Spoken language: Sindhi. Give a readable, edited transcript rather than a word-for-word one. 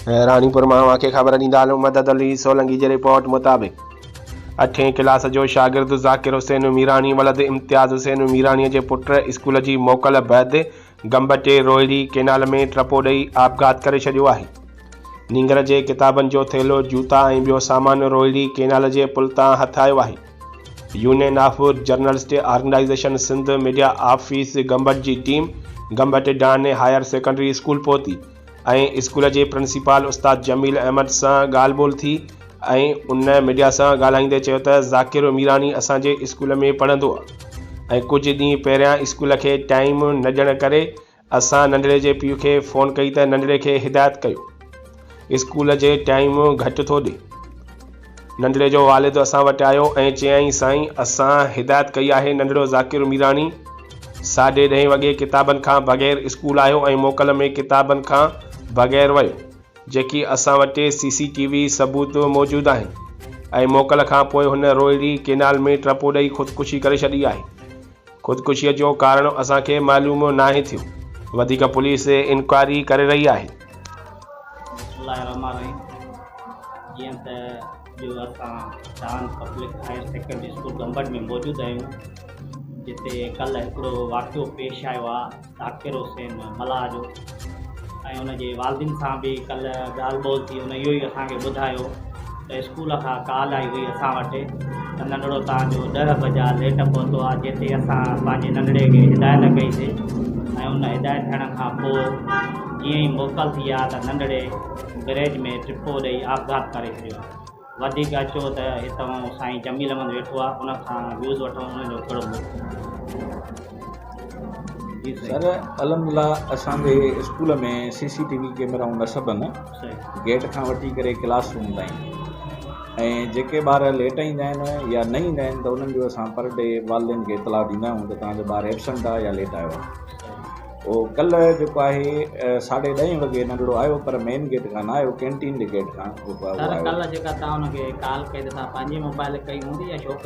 راڻيپور مان اوهان کي خبر ڏيندا هلون مدد علي سولنگي جي رپورٽ مطابق اٺين ڪلاس جو شاگرد ذاڪر حسين ميراڻي ولد امتياز حسين ميراڻي جي پٽ اسڪول جي موڪل بعد گمبٽي روهڙي ڪينال ۾ ٽپو ڏئي آپگهات ڪري ڇڏيو آهي. نينگر جي ڪتابن جو ٿيلهو، جوتا ۽ ٻيو سامان روهڙي ڪينال جي پل تان هٿ آيو آهي. Union of journalist organisation Sindh media office Gambat جي team Gambat Dawn higher secondary school پهتي ۽ اسڪول جي پرنسپال استاد جميل احمد سان ڳالهه ٻولهه ٿي ۽ ان ميڊيا سان ڳالهائيندي چيو ته ذاڪر ميراڻي اسان جي اسڪول ۾ پڙهندو ۽ ڪجهه ڏينهن پهريان اسڪول کي ٽائيم نه ڏيڻ ڪري اسان ننڍڙي جي پيء کي فون ڪئي ته ننڍڙي کي هدايت ڪيو اسڪول جي ٽائيم گهٽ ٿو ڏي. ننڍڙي جو والد اسان وٽ آيو ۽ چيائين سائين اسان هدايت ڪئي آهي ننڍڙو ذاڪر ميراڻي ساڍي ڏهين وڳي ڪتابن کان بغير اسڪول آيو ۽ موڪل ۾ ڪتابن کان بغير ويو جيڪي اسان وٽ سي سي ٽي وي ثبوت موجود آهن ۽ موڪل کان پوء هن روهڙي ڪينال ۾ ٽپو ڏئي خودڪشي ڪري ڇڏي آهي خودڪشيء جو ڪارڻ اسان کي معلوم ناهي ٿيو، وڌيڪ پوليس انڪوائري ڪري رهي آهي. بسم الله الرحمٰن الرحيم جيئن ته جو اسان Dawn public higher secondary school Gambat ۾ موجود آهيون جتي ڪلهه هڪڙو واقعو پيش آيو آهي ذاڪر حسين ملاح جو ۽ ان جي والدين سان به ڪلهه ڳالهه ٻولهه ٿي ان اهو ئي اسان کي ٻڌايو ته اسڪول کان ڪال آئي هئي اسان وٽ ته ننڍڙو توهان جو ڏهه بجا ليٽ پهتو آهي جنهن تي اسان پنهنجي ننڍڙي کي هدايت ڪئي سي ۽ ان هدايت ٿيڻ کان پوء جيئن ئي موڪل ٿي آهي ته ننڍڙي بريج ۾ ٽپو ڏئي آپگهات ڪري ڇڏيو آهي. وڌيڪ اچو ته هتئون سائين جميل احمد ويٺو آ ان کان ويوز وٺون ان جو ڪهڙو موقف جي سائين. سر الحمدلله اسان جي اسڪول ۾ سي سي ٽي وي ڪيمرائون نصب آهن گيٽ کان وٺي ڪري ڪلاس روم تائين ۽ جيڪي ٻار ليٽ ايندا آهن يا نه ايندا آهن ته انهن جو اسان پر ڊي والدين کي اطلاع ڏيندا آهيون ته توهان جو ٻار ايبسنٽ آهي يا ليٽ آيو آهي اهو ڪلهه جيڪو آهي ساڍي ڏهين وڳي ننڍڙو آيو پر مين گيٽ کان نه آيو ڪينٽين جي گيٽ کان جيڪو آهي سر اهو آيو. ڪلهه جيڪا توهان ان کي ڪال ڪئي ته توهان پنهنجي موبائل ڪئي هوندي يا ڇوڪري.